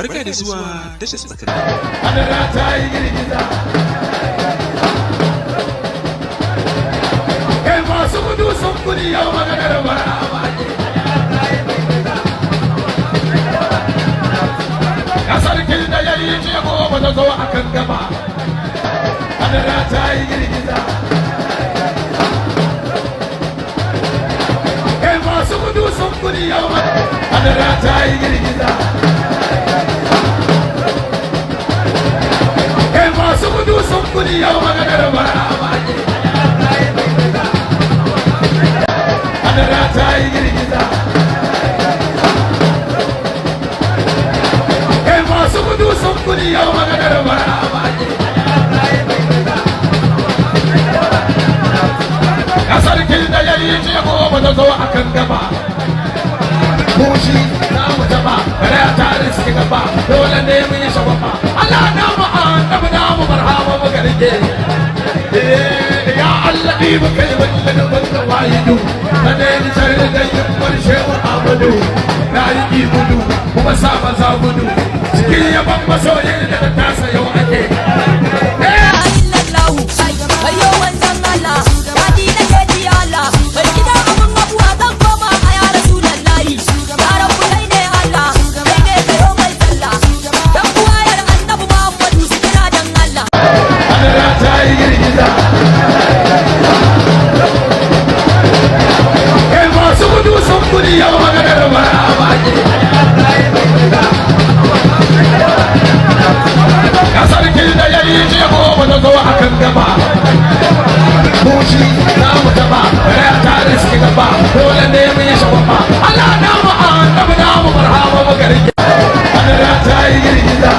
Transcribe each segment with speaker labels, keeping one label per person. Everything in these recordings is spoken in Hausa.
Speaker 1: Barka da zuwa tashar tsakar.
Speaker 2: Adara ta yi girgiza. Kai masu gudu sun gudu, yau maganar bara. Ya sarkin da ya yi jiya gobe ta zo a kan gaba. Adara ta yi girgiza. Kai masu gudu sun gudu, yau adara ta yi girgiza. Kai masu gudu sun gudu, yau maganar bara. Adara ta yi girgiza. Kai masu gudu sun gudu, yau maganar bara. Ya sarkin da ya yi jiya gobe ta zo a kan gaba. Kushi za mu taba, kare ta riski gaba, dole ne mu yi shagwaba. Allah na mu annabi na mu marhaba mu garke. Ya Allah ni mu kai wannan wanda wayidu. Kada ni sharri da yin shehu Amadu. Na yi gudu kuma sa maza gudu. Cikin yaban masoyin da ta tasa yau ake.
Speaker 3: Illallahu wayo wanzan Allah, dadi nake ji Allah, bai gida abun abuwa zan koma a ya Rasulallahi. Ya Rabbu, kai ne Allah, kai ne kayo mai sallah dan buwayar Annabi Muhammadu, su kira dan Allah.
Speaker 2: Adara ta yi girgiza. Kai masu gudu sun gudu, yau maganar bara baki. Ya sarkin da ya yi jiya gobe ta zo a kan gaba. Kushi za mu taba, kare ta riski gaba, dole ne mu yi shagwaba. Allah na mu annabi na mu marhaba mu garke. Adara ta yi girgiza.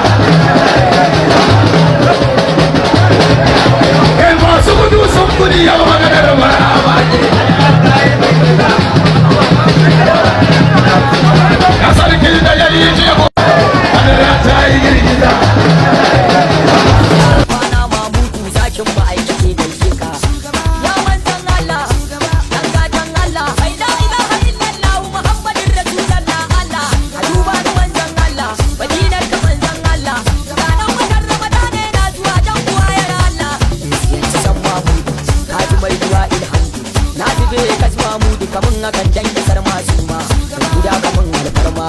Speaker 2: Kai masu gudu sun gudu, yau maganar bara baki. Ya sarkin da ya yi jiya gobe. Adara ta yi girgiza.
Speaker 3: Kwana mamutu zakin ma'aikace gaishe ka. Ya manzan Allah, dan gatan Allah, ai la ilaha illallah Muhammadin Rasulullah Allah. A duba ni manzan Allah, madinar ka manzan Allah. Ranar watan Ramadan na zuwa dan buwayar Allah. Ziyarci san mamudu, ka ji mai duwa ilhamdu. Na zube ka ji mamudu kamun hakan dan isar masu ma. Guda kamun alfarma,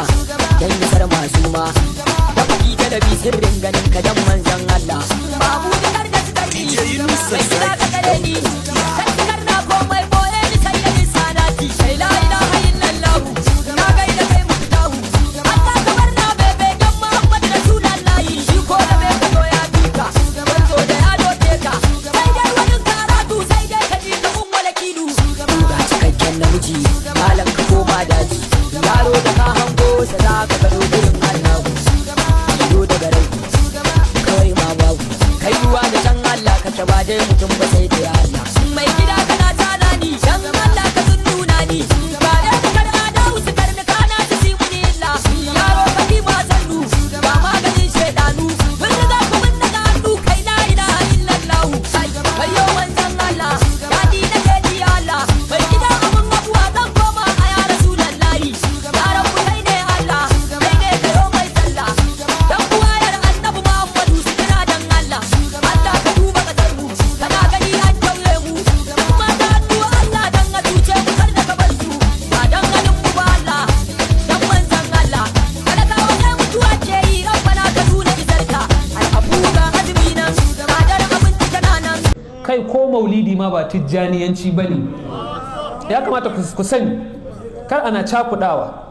Speaker 3: dan isar masu ma. Da faɗi ta da bi sirrin ganin ka dan manzan Allah. Babu da kar da suka yi, mai gida ka gare ni. Kar su karna komai boye ni sai da salati. Sai la ilaha illallah, na gaida kai muftahu. Allah ka bar na bebe dan Muhammad Rasulullahi. Shi ko da be ka zo ya bika, manzo da ya doke ka. Sai dai wani karatu sai dai ka ji ka mun wala kilu. Ga cikakken namiji, malam ka koma daji. Yaro da ka hango sa za ka gano gurin Allahu. Ido daga rai, kawai ma babu kai ruwa da can Allah ka ba dai mutum ba sai da Allah. Mai gida kana tana ni dan Allah ka sun nuna ni, kare ka kar adawu su karni kana su si muni illa. Yaro ka ki ma sannu ba maganin shedanu, mun riga ku mun daga hannu kai la ilaha illallah. Wayo wanzan Allah, dadi nake ji Allah, mai gida abun abuwa zan koma a ya Rasulallahi. Ya Rabbu, kai ne Allah, kai ne kayo mai sallah dan buwayar Annabi Muhammadu, su kira dan Allah. Allah ka duba kasar mu, kana gani an tauye mu, duk mata hannu Allah dan a cuce mu, kar da ka bar su ba dan ganin mu ba Allah, dan manzan Allah. Talakawa sai mutuwa ke yi, Rabbana ka nuna isarka al'abu, ga azumi nan, tsadar abinci tana nan.
Speaker 4: Kai, ko maulidi ma ba tijjaniyanci ba ne. Ya kamata ku sani, kar ana cakudawa.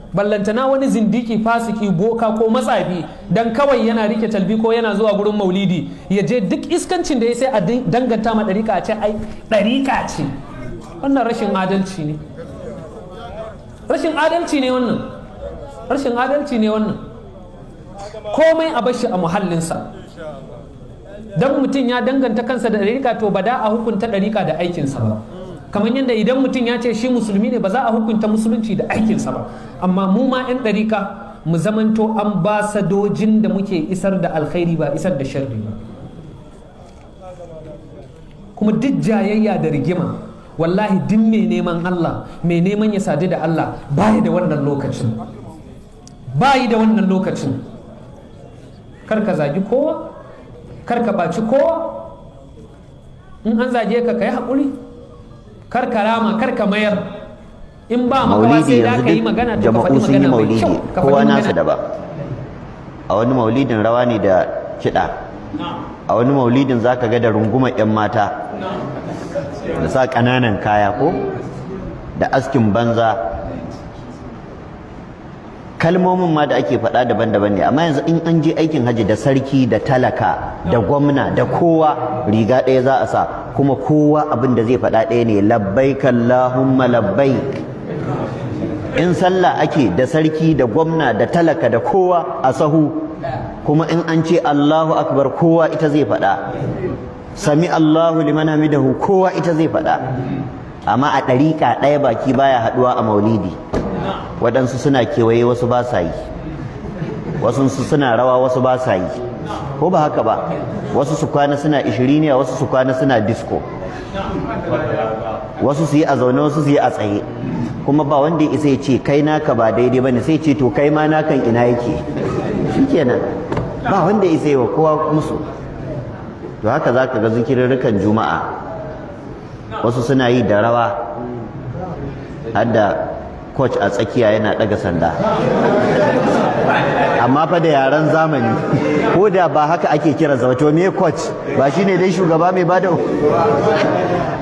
Speaker 4: Ballantana wani zindiki, fasiki, boka ko matsafi, dan kawai yana rike talbi ko yana zuwa gurin maulidi, ya je duk iskancin da ya sai a danganta ma ɗariƙa, a ce ai ɗariƙa ce. Wannan rashin adalci ne, rashin adalci ne wannan, rashin adalci ne wannan. Komai a bashi a muhallinsa. Dan mutum ya danganta kansa da ɗariƙa, to ba da a hukunta ɗariƙa da aikinsa ba. Kamar yadda idan mutum ya ce shi musulmi ne, ba za a hukunta musulunci da aikinsa ba. Amma mu ma 'yan ɗariƙa mu zamanto ambasadojin da muke isar da alkhairi, ba isar da sharri ba. Kuma duk jayayya da rigima, wallahi duk mai neman Allah, mai neman ya sadu da Allah, baya da wannan lokacin. Bayi da wannan lokacin. Kar ka zagi kowa, kar ka ɓaci kowa. In an zage ka, ka yi haƙuri, kar ka rama, kar ka mayar. In ba makawa
Speaker 5: Maulidi
Speaker 4: sai da
Speaker 5: yanzu
Speaker 4: ka yi
Speaker 5: duk
Speaker 4: magana, to ka
Speaker 5: jama'u
Speaker 4: faɗi
Speaker 5: sun yi
Speaker 4: magana mai
Speaker 5: maulidi,
Speaker 4: kyau, ka
Speaker 5: kowa
Speaker 4: faɗi
Speaker 5: nasa
Speaker 4: magana
Speaker 5: daban. A wani maulidin rawa ne da kiɗa, a wani maulidin zaka ga da rungumar 'yan mata da sa ƙananan kaya ko da askin banza. Kalmomin ma da ake faɗa daban-daban ne. Amma yanzu in an je aikin haji, da sarki da talaka da gwamna da kowa, riga ɗaya za a sa, kuma kowa abin da zai faɗa ɗaya ne: "Labbaik Allahumma labbaik." In sallah ake, da sarki da gwamna da talaka da kowa a sahu, kuma in an ce "Allahu akbar", kowa ita zai faɗa. "Sami Allahu liman hamidahu", kowa ita zai faɗa. Amma a ɗariƙa ɗaya baki baya haɗuwa a maulidi. Waɗansu suna kewaye, wasu ba sa yi. Wasu suna rawa, wasu ba sa yi. Ko ba haka ba? Wasu su kwana suna ishiriniya, wasu su kwana suna disco, wasu su yi a zaune, wasu su yi a tsaye. Kuma ba wanda ya isa ya ce kai naka ba daidai bane, sai ce to kai ma nakan ina yake? Shikenan, ba wanda ya isa yi wa kowa musu. To haka zaka ga zikirarrukan Juma'a, wasu suna yi da rawa, har da coach a tsakiya yana daga sanda, amma fa da yaren zamani, ko da ba haka ake kiransa ba. To me coach? Ba shine dai shugaba mai bada?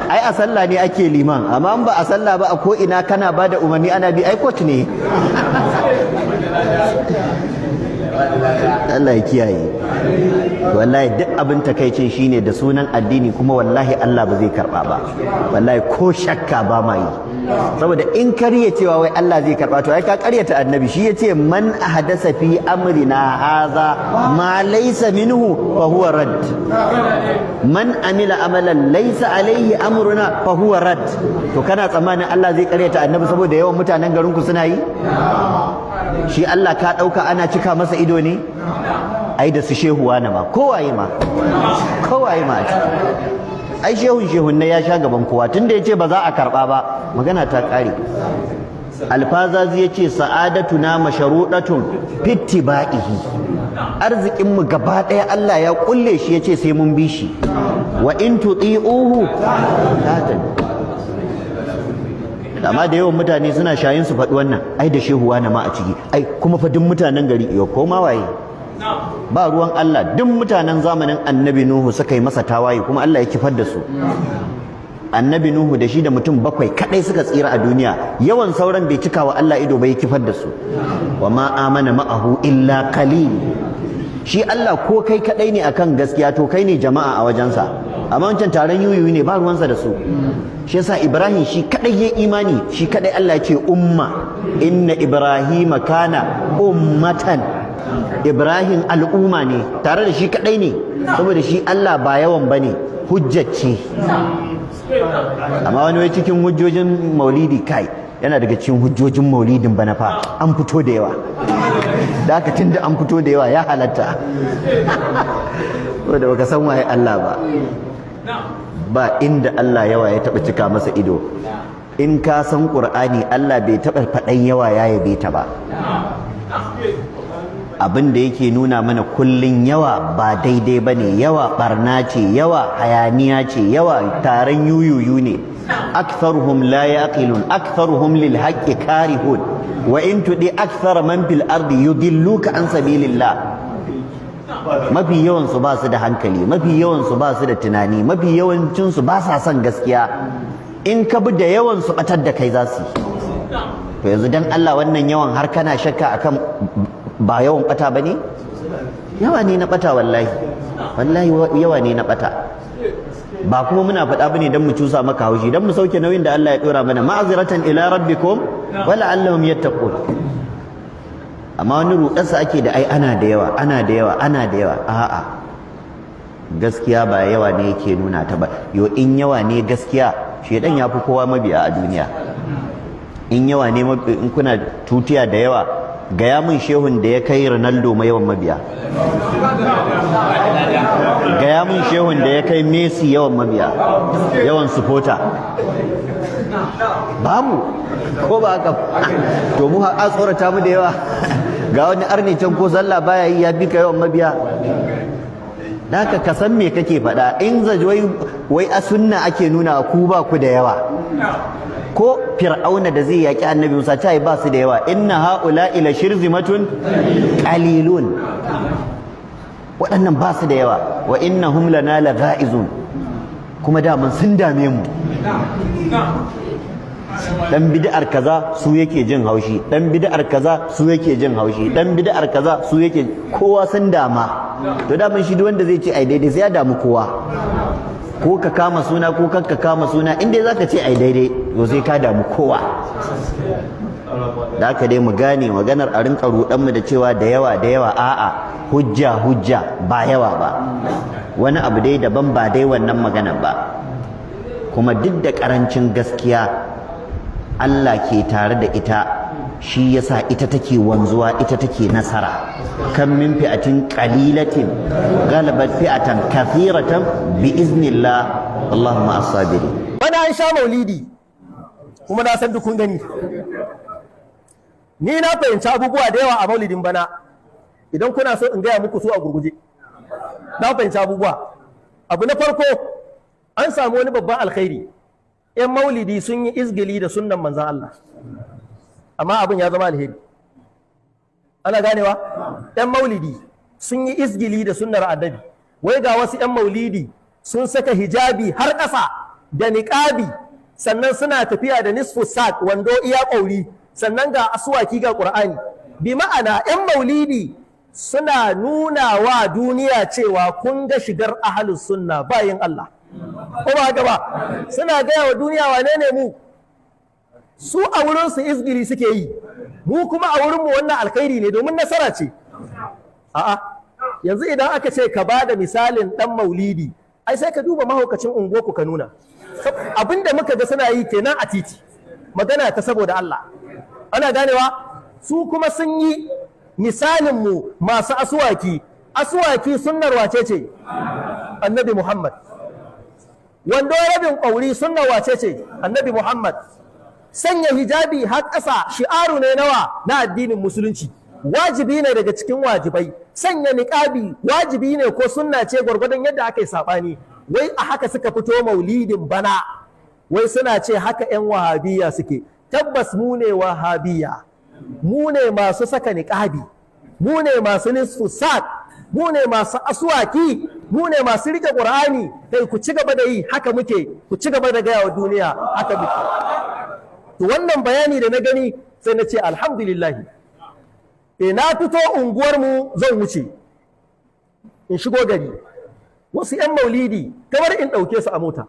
Speaker 5: Ai a sallah ne ake liman, amma in ba a sallah ba, a ko ina kana bada umarni ana bi, ai coach ne. Allah ya kiyaye. Wallahi duk abin takaicin shine da sunan addini, kuma wallahi Allah ba zai karba ba. Wallahi ko shakka ba ma yi, saboda in karya cewa wai Allah zai karba, to ai ka karyata Annabi. Shi yace: "Man ahdasa fi amrina hadha ma laysa minhu fa huwa rad. Man amila amalan laysa alaihi amruna fa huwa rad." To kana tsammanin Allah zai karyata Annabi saboda yawan mutanen garin ku suna yi? Shi Allah ka dauka ana cika masa ido ne? Ai da su shehuwa na ma, kowaye ma, kowaye ma. Ai shehun shehun ne ya sha gaban kowa, tunda yace ba za a karba ba, magana ta kare. Alfazazi yace: "Sa'adatuna masharudatun fittiba'ihi." Arzikin mu gaba daya Allah ya kulle shi, yace sai mun bi shi. "Wa in tuti'uhu tahtadu." Amma da yawan mutane suna shayin su faɗi wannan, ai da shehuwa na ma a ciki, ai kuma fa duk mutanen gari. Iyo, ko ma waye, ba ruwan Allah. Duk mutanen zamanin Annabi Nuhu suka yi masa tawaye, kuma Allah ya kifar da su. Annabi Nuhu da shi da mutum bakwai kadai suka tsira a duniya. Yawan sauran bai cika wa Allah ido bai kifar da su. "Wa ma amana ma'ahu illa qalil." Shi Allah ko kai kadai ne akan gaskiya, to kai ne jama'a a wajensa, amma wancan taron yuyuyu ne, ba ruwansa da su. Shi yasa Ibrahim shi kadai ya imani, shi kadai Allah ya ce umma. "Inna Ibrahima kana ummatan." Ibrahim al'umma ne, tare da shi kadai ne, saboda shi Allah ba yawan bane, hujjacce. Amma wani wai cikin hujjojin maulidi, kai, yana daga cikin hujjojin maulidin bana fa an fito da yawa, da haka tunda an fito da yawa ya halatta. Saboda baka san waye Allah ba. Ba inda Allah yawa ya taba cika masa ido. In ka san Qur'ani, Allah bai taba faɗan yawa ya yabe ta ba. Abin da yake nuna mana kullun yawa ba daidai bane, yawa barna ce, yawa hayaniya ce, yawa taron yuyuyu ne. "Aktharuhum la yaqilun, aktharuhum lil haqqi karihun. Wa in tudi akthara man fil ardi yudilluka an sabilillah." Mafi yawan su ba su da hankali, mafi yawan su ba su da tunani, mafi yawancin su ba sa son gaskiya. In ka bi da yawan su, batar da kai za su yi. To yanzu dan Allah, wannan yawan har kana shakka akan ba yawan bata bane? Yawa ne na bata, wallahi, wallahi yawa ne na bata. Ba kuma muna faɗa bane dan mu cusa maka haushi, dan mu sauke nauyin da Allah ya dora mana: "Ma'aziratan ila rabbikum wa la'allahum yattaqun." Amma wani rudarsa ake da ai ana da yawa, ana da yawa, ana da yawa. A'a, gaskiya ba yawa ne yake nuna ta ba. Yo, in yawa ne gaskiya, shedan ya fi kowa mabiya a duniya. In yawa ne, in kuna tutiya da yawa, gaya min shehun da ya kai Ronaldo mai yawan mabiya. Gaya min shehun da ya kai Messi yawan mabiya, yawan supporter. Babu, ko ba haka? To mu a tsorata mu da yawa. Ga wani arni can ko sallah baya yi ya bi ka yawan mabiya. Haka ka san me kake faɗa. In zaji wai wai a sunna ake nuna ku ba ku da yawa. Ko Fir'auna da zai yaki Annabi Musa ta yi ba su da yawa, inna haula ila shirzimatun qalilun, waɗannan ba su da yawa, wa innahum lana lagha'izun, kuma daman sun dame mu. Dan bid'ar kaza su yake jin haushi, dan bid'ar kaza su yake jin haushi, dan bid'ar kaza su yake, kowa sun dama. To daman shi duk wanda zai ce ai daidai sai ya damu kowa, ko ka kama suna ko kakka kama suna, in dai zaka ce ai daidai to sai ka damu kowa. Da haka dai mu gane maganar a rinka rudan mu da cewa da yawa da yawa, a'a, hujja hujja ba yawa ba, wani abu dai daban ba dai wannan magana ba. Kuma duk da karancin gaskiya, Allah ke tare da ita, shi yasa ita take wanzuwa, ita take nasara. Kam min fi'atin qalilatin ghalabat fi'atan kathiratan bi iznillah, Allahumma as-sabirin.
Speaker 6: Bana an sha maulidi, kuma na san duk kun gani. Ni na fahimci abubuwa da yawa a maulidin bana. Idan kuna so in gaya muku su a gurguje, na fahimci abubuwa. Abu na farko, an samu wani babban alkhairi. 'Yan maulidi sun yi izgili da sunnan manzan Allah, amma abin ya zama alheri. Ana ganewa? 'Yan maulidi sun yi izgili da sunnar Annabi. Wai ga wasu 'yan maulidi sun saka hijabi har ƙasa da niƙabi, sannan suna tafiya da nisfu sak, wando iya ƙauri, sannan ga asuwaki, ga ƙur'ani. Bi ma'ana, 'yan maulidi suna nuna wa duniya cewa kun ga shigar ahalus sunna, bayin Allah, ko ba haka ba? Suna gaya wa duniya wane ne mu. Su a wurinsu izgili suke yi, mu kuma a wurinmu wannan alkhairi ne, domin nasara ce. A'a, yanzu idan aka ce ka ba da misalin dan maulidi, ai sai ka duba mahaukacin unguwarku ka nuna. Abinda muka ga suna yi kenan a titi, magana ta saboda Allah. Ana ganewa? Su kuma sun yi misalin mu masu asuwaki. Asuwaki sunnar wace ce? Annabi Muhammad. Wando rabin ƙwauri sunnar wace ce? Annabi Muhammad. Sanya hijabi har ƙasa shi'aru ne nawa? Na addinin Musulunci, wajibi ne daga cikin wajibai. Sanya niƙabi wajibi ne ko sunna ce, gwargwadon yadda aka yi saɓani. Wai a haka suka fito maulidin bana, wai suna ce haka 'yan Wahabiya suke. Tabbas mu ne Wahabiya, mu ne masu saka niƙabi, mu ne masu nisfu sak, mu ne masu asuwaki, mu ne masu rike Ƙur'ani. Kai, ku ci gaba da yi, haka muke. Ku ci gaba da gaya wa duniya haka muke. To, wannan bayani da na gani, sai na ce alhamdulillahi. E, na fito unguwarmu zan wuce in shigo gari, wasu 'yan maulidi kamar in ɗauke su a mota.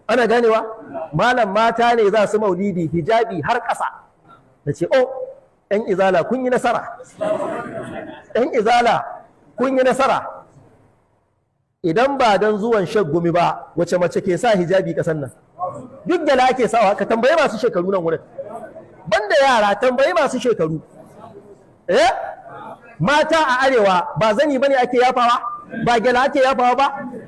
Speaker 6: Ana ganewa? Malam, mata ne za su maulidi, hijabi har ƙasa. Na ce, "Oh, 'yan Izala kun yi nasara, 'yan Izala kun yi nasara." Idan ba don zuwan Shek Gumi ba, wace mace ke sa hijabi ƙasan nan? Duk da ake sawa. Ka tambayi masu shekaru nan wurin, banda yara, tambayi masu shekaru. Eh, mata a arewa ba zani bane ake yafawa, ba gyala ake yafawa ba.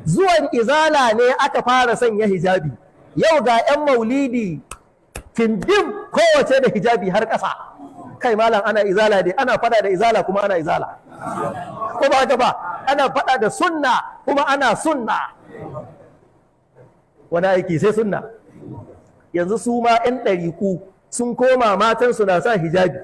Speaker 6: Zuwan Izala ne aka fara sanya hijabi. Yau ga 'yan maulidi kindim, kowace da hijabi har ƙasa. Kai malam, ana Izala dai, ana fada da Izala kuma ana Izala, ko ba haka ba? Ana fada da sunna kuma ana sunna. Wani aiki sai sunna. Yanzu su ma 'yan ɗariku sun koma, matansu na sa hijabi.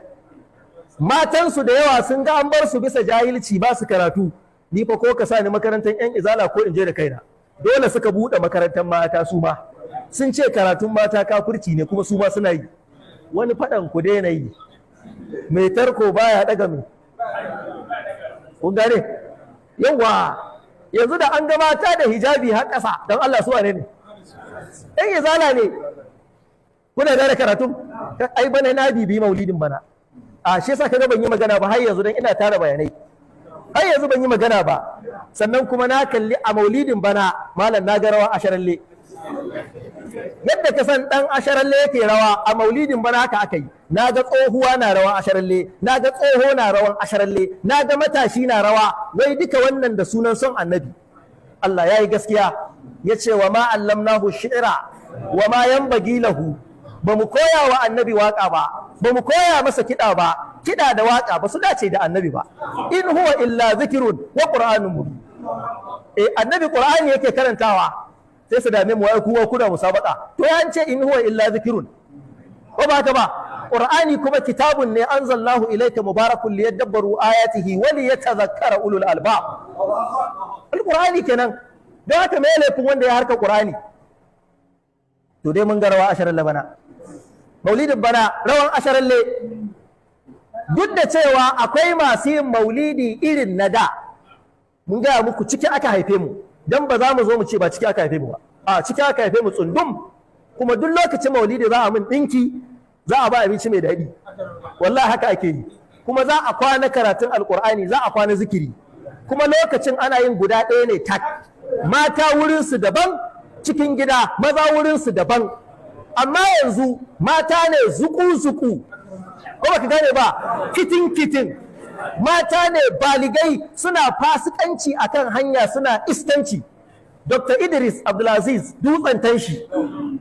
Speaker 6: Matansu da yawa sun ga an bar su bisa jahilci, ba su karatu. Ni fa ko ka sa ni makarantar 'yan Izala ko in je da kaina. Dole suka buɗe makarantar mata. Su ma sun ce karatun mata kafirci ne, kuma su ma suna yi. Wani faɗan ku daina yi, mai tarko baya ɗaga mai. Kun gane? Yawa, yanzu da an ga mata da hijabi har ƙasa, don Allah su wane ne? 'Yan Izala ne. Kuna da karatun? Ai bana na bibi maulidin bana. A shi yasa kaga ban yi magana ba har yanzu, dan ina tara bayanai. Har yanzu ban yi magana ba. Sannan kuma na kalli a maulidin bana, malam, na ga rawa asharalle. Yadda ka san dan asharalle yake rawa a maulidin bana, haka aka yi. Na ga tsohuwa na rawa asharalle, na ga tsoho na rawan asharalle, na ga matashi na rawa. Wai duka wannan da sunan son Annabi. Allah ya yi gaskiya, ya ce wa ma allamnahu shi'ra wa ma yanbaghi lahu. Ba mu koya wa Annabi waka ba, ba mu koya masa kiɗa ba. Kiɗa da waka ba su dace da annabi ba. In huwa illa zikirun wa qur'anun mubin. Eh, annabi qur'ani yake karantawa, sai su dame mu, wai kuwa kuna musabaka. To ya ce in huwa illa zikirun, ko ba haka ba? Qur'ani kuma kitabun ne anzalnahu ilayka mubarakun liyadabbaru ayatihi wa liyatadhakkara ulul albab. Alqur'ani kenan. Don haka me laifin wanda ya harka qur'ani? To dai mun ga rawa asharar bana, maulidin bana rawan asharar le. Duk da cewa akwai masu yin maulidi irin na da, mun gaya muku ciki aka haife mu, don ba za mu zo mu ce ba ciki aka haife mu ba. A ciki aka haife mu tsundum. Kuma duk lokacin maulidi za a min ɗinki, za a ba abinci mai daɗi, wallahi haka ake yi. Kuma za a kwana karatun alkur'ani, za a kwana zikiri. Kuma lokacin ana yin guda ɗaya ne tak, mata wurinsu daban cikin gida, maza wurinsu daban. Amma yanzu mata ne zuku-zuku, ko baka gane ba, kitin kitin, mata ne baligai suna fasikanci akan hanya, suna iskanci. Dr. Idris Abdulaziz Dutsen Tanshi,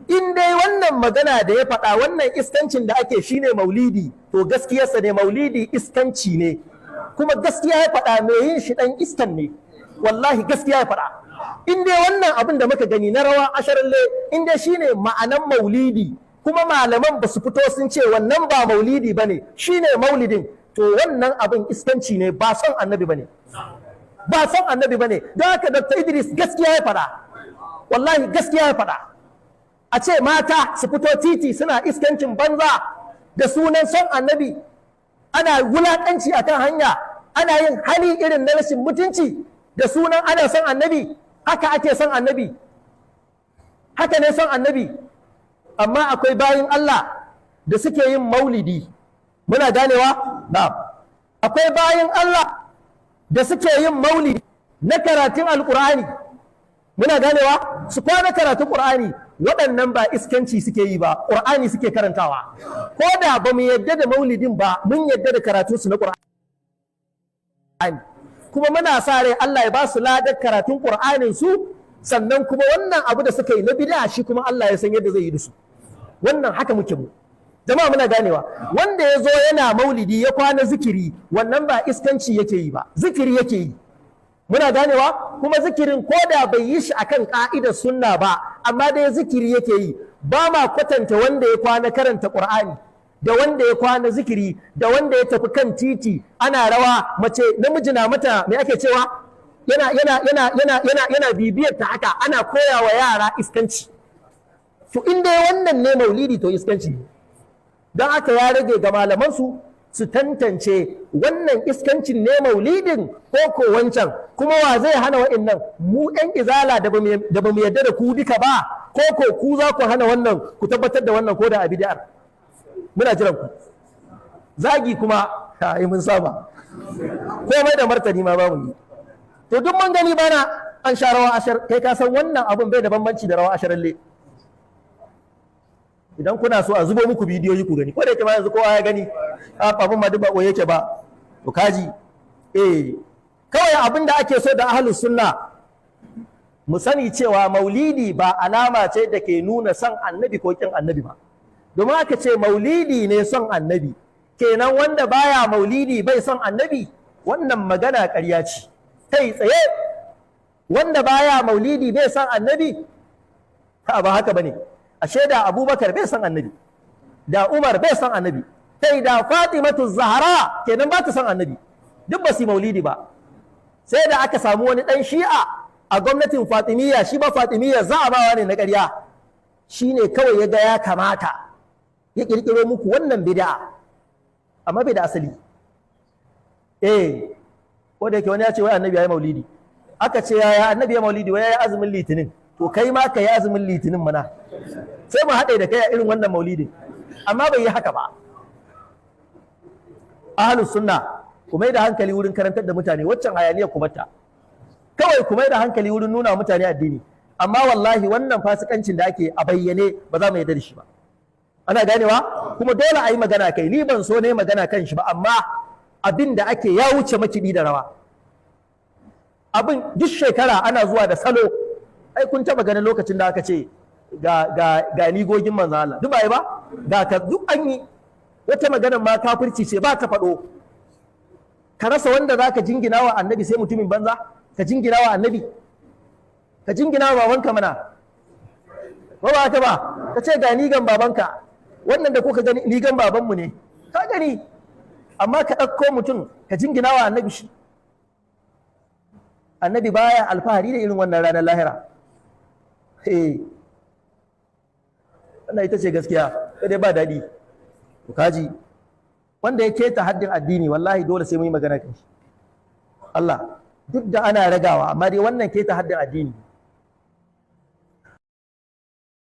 Speaker 6: in dai wannan magana da ya faɗa, wannan iskancin da ake shine maulidi, to gaskiyarsa ne, maulidi iskanci ne. Kuma gaskiya ya faɗa, mai yin shi ɗan iskan ne, wallahi gaskiya ya faɗa. In dai wannan abin da muka gani na rawa asharalle, in dai shine ma'anan maulidi, kuma malaman ba su fito sun ce wannan ba maulidi ba ne, shine maulidin, to wannan abin iskanci ne, ba son annabi ba ne, ba son annabi ba ne. Don haka Dr. Idris gaskiya ya faɗa, wallahi gaskiya ya faɗa. A ce mata su fito titi suna iskancin banza da sunan son annabi, ana wulaƙanci akan hanya, ana yin hali irin na rashin mutunci da sunan ana son annabi. Haka ake son annabi? Haka ne son annabi? Amma akwai bayin Allah da suke yin maulidi, muna ganewa? Na'am. Akwai bayin Allah da suke yin maulidi na karatun alkur'ani, muna ganewa? Su kwana karatun qur'ani, waɗannan ba iskanci suke yi ba, qur'ani suke karantawa. Ko da ba mu yadda da maulidin ba, mun yadda da karatun su na qur'ani, kuma muna sa rai Allah ya ba su ladar karatun qur'anin su. Sannan kuma wannan abu da suka yi na bid'a, shi kuma Allah ya san yadda zai yi da su. Wannan haka muke mu jama'a, muna ganewa? Wanda ya zo yana maulidi ya kwana zikiri, wannan ba iskanci yake yi ba, zikiri yake yi, muna ganewa? Kuma zikirin ko da bai yi shi akan ka'idar sunna ba, amma dai zikiri yake yi. Ba ma kwatanta wanda ya kwana karanta qur'ani da wanda ya kwana zikiri da wanda ya tafi kan titi ana rawa, mace namiji na mata me ake cewa, yana yana yana yana yana yana bibiyar ta haka, ana koya wa yara iskanci. To in dai wannan ne maulidi, to iskanci ne. Don haka ya rage ga malamansu su tantance wannan iskancin ne maulidin ko ko wancan. Kuma wa zai hana wa'annan? Mu ɗan izala da ba mu yarda da ku duka ba, ko ko ku za ku hana wannan, ku tabbatar da wannan ko da a bid'ar? Muna jiran ku. Zagi kuma ai mun saba, komai da martani ma ba mu yi. To duk mun gani bana an sha rawa ashar, kai ka san wannan abun bai da bambanci da rawa asharalle. Idan kuna so a zubo muku bidiyoyi ku gani, ko da yake ma yanzu kowa ya gani, abin ma duk ba ɓoye yake ba. To kaji, eh, kawai abin da ake so da ahlus sunna mu sani cewa maulidi ba alama ce da ke nuna son annabi ko kin annabi ba. Domin aka ce maulidi ne son annabi, kenan wanda baya maulidi bai son annabi. Wannan magana ƙarya ce kai tsaye. Wanda baya maulidi bai son annabi? Ha, ba haka bane. Ashe da Abubakar bai son annabi, da Umar bai son annabi, kai da Fatimatu Zahra kenan ba ta son annabi, duk ba su maulidi ba. Sai da aka samu wani dan Shi'a a gwamnatin Fatimiyya, shi ba Fatimiyya za'abawa ne na ƙarya, shine kawai ya ga ya kamata ya kirkiro muku wannan bid'a, amma bai da asali. Eh, ko da yake wani ya ce wai annabi ya yi maulidi, aka ce yaya annabi ya maulidi? Wai ya yi azumin Litinin. To kai ma ka yi azumin Litinin mana, sai mu haɗe da kai a irin wannan maulidin. Amma bai yi haka ba. Ahlus sunna, ku mai da hankali wurin karantar da mutane. Waccan hayaniyar ku batta kawai, ku mai da hankali wurin nuna mutane addini. Amma wallahi wannan fasikancin da ake a bayyane, ba za mu yarda da shi ba, ana ganewa? Kuma dole a yi magana kai. Ni ban so ne magana kan shi ba, amma abin da ake ya wuce makiɗi da rawa. Abin duk shekara ana zuwa da salo. Ai kun taba ganin lokacin da aka ce ga ga ga nigogin manzo Allah, duk ba yi ba, ga ka duk an yi. Wata magana ma kafirci ce ba ta faɗo. Ka rasa wanda za ka jingina wa annabi sai mutumin banza? Ka jingina wa annabi? Ka jingina wa babanka mana. Ba ba ta ba, ka ce ga nigan babanka, wannan da kuka gani nigan babanmu ne, ka gani. Amma ka ɗauko mutum ka jingina wa annabi shi. Annabi baya alfahari da irin wannan ranar lahira. Eh, wannan ita ce gaskiya, sai dai ba daɗi. To kaji wanda ya keta haddin addini, wallahi dole sai mun yi magana kan shi. Allah, duk da ana ragawa, amma dai wannan keta haddin addini.